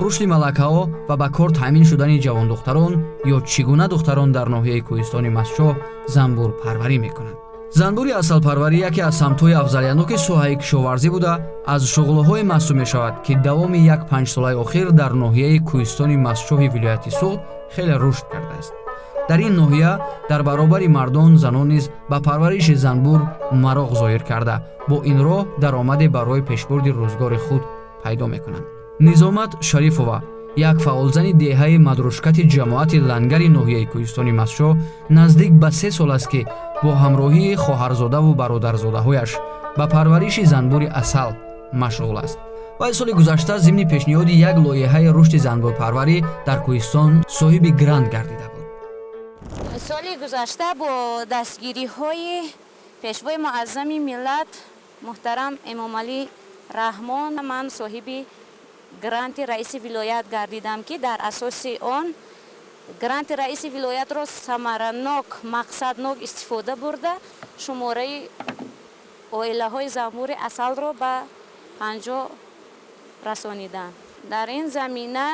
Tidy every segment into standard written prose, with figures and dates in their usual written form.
Рушди малакаҳо ва ба кор таъмин шудани ҷавондухтарон ё чӣ гуна духтарон дар ноҳияи кӯҳистони Мастчоҳ занбурпарварӣ мекунанд. Занбури асалпарварӣ яке аз самтҳои афзалиятноки соҳаи кишоварзӣ буда, аз шуғлҳое маҳсуб мешавад, ки давоми як панҷсолаи охир дар ноҳияи кӯҳистони Мастчоҳи вилояти Суғд хеле рушд кардааст. Дар ин ноҳия дар баробари мардон занон низ ба парвариши занбур мароқ зоҳир карда, бо ин роҳ даромаде барои пешбурди рӯзгори худ пайдо мекунанд. Низомат Шарифова, як фаъолзани деҳаи Мадрушкати ҷамоати Лангари ноҳияи кӯҳистони Мастчоҳ, наздик ба 3 сол аст, ки бо ҳамроҳии хоҳарзодаву бародарзодаҳояш ба парвариши занбури асал машғул аст. Вай соли гузашта зимни пешниҳоди як лоиҳаи рушди занбурпарварӣ дар кӯҳистон соҳиби грант гардида буд. Соли гузашта бо дастгириҳои Пешвои Муаззами миллат муҳтарам Эмомалӣ Раҳмон ман соҳиби гранти раиси вилоят гардидам, ки дар асоси он гранти раиси вилоятро самаранок, мақсаднок истифода бурда, шумораи оилаҳои занбури асалро ба 50 расонидам. Дар ин замина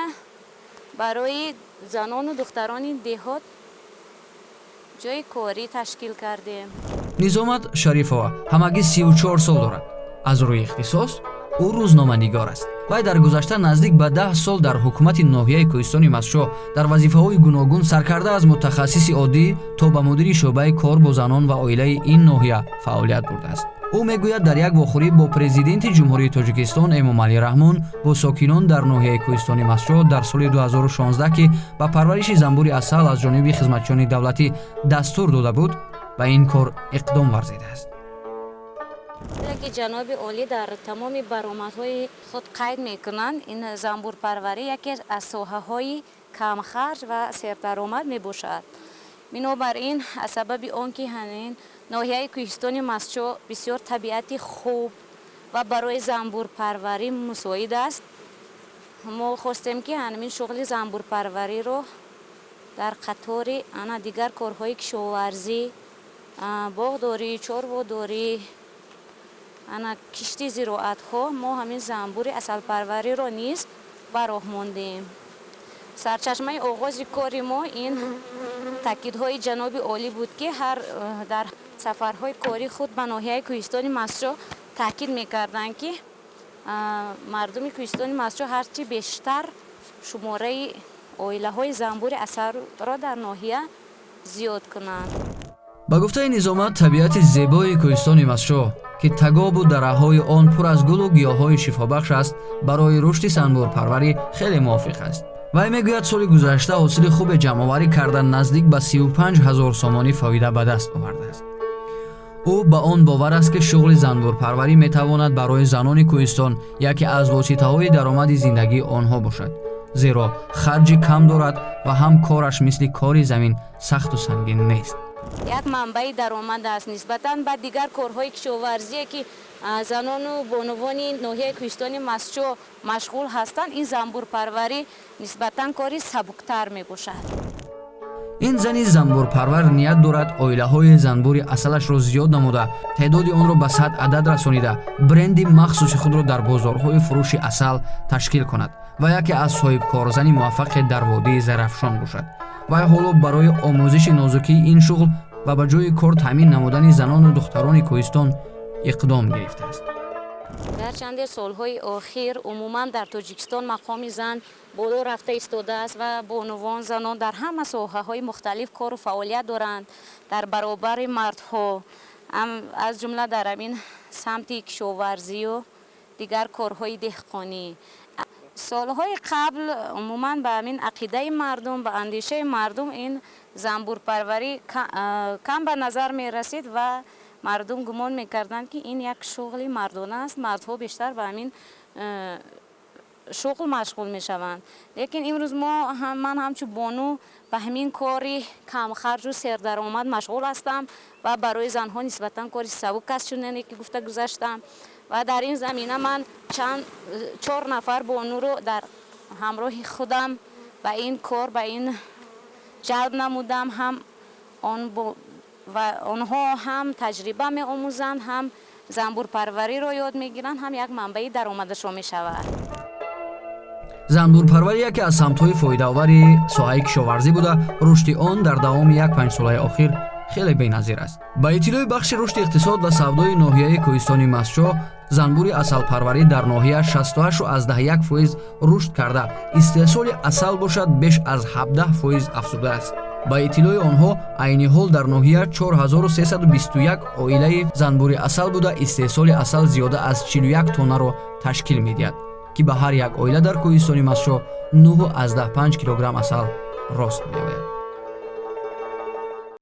барои занону духтарони деҳот ҷои корӣ ташкил кардем. Низомат Шарифова ҳамагӣ 34 сол дорад. Аз рӯи ихтисос ӯ рӯзноманигор аст. Вай дар гузашта наздик ба 10 сол дар ҳукумати ноҳияи кӯҳистони Мастчоҳ дар вазифаҳои гуногун, саркарда аз мутахассиси оддӣ то ба мудири шӯъбаи кор бо занон ва оилаи ин ноҳия фаъолият бурдааст. Ӯ мегӯяд, дар як вохӯрӣ бо Президенти Ҷумҳурии Тоҷикистон Эмомалӣ Раҳмон бо сокинон дар ноҳияи кӯҳистони Мастчоҳ дар соли 2016, ки ба парвариши занбури асал аз ҷониби хизматчиёни давлатӣ дастур дода буд, ба ин кор иқдом варзидааст. Ки ҷаноби олӣ дар тамоми баромадҳои худ қайд мекунанд, ин занбурпарварӣ яке аз соҳаҳои камхарҷ ва сердаромад мебошад. Бинобар ин, аз сабаби он ки ҳамин ноҳияи кӯҳистони Мастчоҳ бисёр табиати хуб ва барои занбурпарварӣ мусоид аст, мо хостем, ки ҳамин шуғли занбурпарвариро дар қатори ана дигар корҳои кишоварзӣ, боғдорӣ, чорводорӣ, ана кишти зироатҳо, мо ҳамин занбури асалпарвариро низ ба роҳ мондем. Сарчашмаи оғози кори мо ин таъкидҳои ҷаноби олӣ буд, ки ҳар дар сафарҳои кори худ ба ноҳияи кӯҳистони Мастчоҳ таъкид мекарданд, ки мардуми кӯҳистони Мастчоҳ ҳарчи бештар шумораи оилаҳои занбури асалро дар ноҳия зиёд кунанд. Ба гуфтаи Низомат, табиати зебои кӯҳистони Мастчоҳ, ки тагобу дараҳои он пур аз гулу гиёҳҳои шифобахш аст, барои рушди занбурпарварӣ хеле мувофиқ аст. Вай мегӯяд, соли гузашта ҳосили хубе ҷамъоварӣ карда, наздик ба 35 ҳазор сомонӣ фоида ба даст овардааст. Ӯ ба он бовар аст, ки шуғли занбурпарварӣ метавонад барои занони кӯҳистон яке аз воситаҳои даромади зиндагии онҳо бошад, зеро харҷи кам дорад ва ҳам кораш мисли кори замин сахту сангин нест. Як манбаи даромад аст нисбатан ба дигар корҳои кишоварзие, ки занону бонувони ноҳияи кӯҳистони Мастчоҳ машғул ҳастанд. Ин занбурпарварӣ нисбатан кори сабуктар мебошад. Ин зани занбурпарвар ният дорад оилаҳои занбури асалашро зиёд намуда, теъдоди онро ба 100 адад расонида, бренди махсуси худро дар бозорҳои фурӯши асал ташкил кунад ва яке аз соҳибкорзани муваффақе дар водии Зарафшон бошад. Вай ҳоло барои омӯзиши нозукии ин шуғл ва ба ҷои кор таъмин намудани занону духтарони кӯҳистон иқдом гирифтааст. Гарчанде солҳои охир умуман дар Тоҷикистон мақоми зан боло рафта истодааст ва бонувон, занон дар ҳама соҳаҳои мухталиф кору фаъолият доранд дар баробари мардҳо, аз ҷумла дар ҳамин самти кишоварзию дигар корҳои деҳқонӣ. Солҳои қабл умуман ба ҳамин ақидаи мардум, ба андешаи мардум ин занбурпарварӣ кам ба назар мерасид ва мардум гумон мекарданд, ки ин як шуғли мардона аст, мардҳо бештар ба ҳамин шуғл машғул мешаванд. Лекин имрӯз мо, ман ҳамчун бону, ба ҳамин кори камхарҷу сердаромад машғул ҳастам ва барои занҳо нисбатан кори сабук аст, чуноне ки гуфта гузаштам. Ва дар ин замина ман чанд чор нафар бонуро дар ҳамроҳи худам ба ин кор, ба ин ҷалб намудам. Ҳам он ва онҳо ҳам таҷриба меомӯзанд, ҳам занбурпарвариро ёд мегиранд, ҳам як манбаи даромадашон мешавад. Занбурпарварӣ яке аз самтҳои фоидаовари соҳаи кишоварзӣ буда, рушди он дар давоми як панҷсолаи охир хеле беназир аст. Ба иттилои бахши рушди иқтисод ва савдои ноҳияи кӯҳистони Мастчоҳ, занбури асалпарварӣ дар ноҳия 68,1% рушд карда, истеҳсоли асал бошад, беш аз 17% афзудааст. Ба иттилои онҳо, айни ҳол дар ноҳия 4321 оилаи занбури асал буда, истеҳсоли асал зиёда аз 41 тоннаро ташкил медиҳад, ки ба ҳар як оила дар кӯҳистони Мастчоҳ 9,5 килограмм асал рост меояд.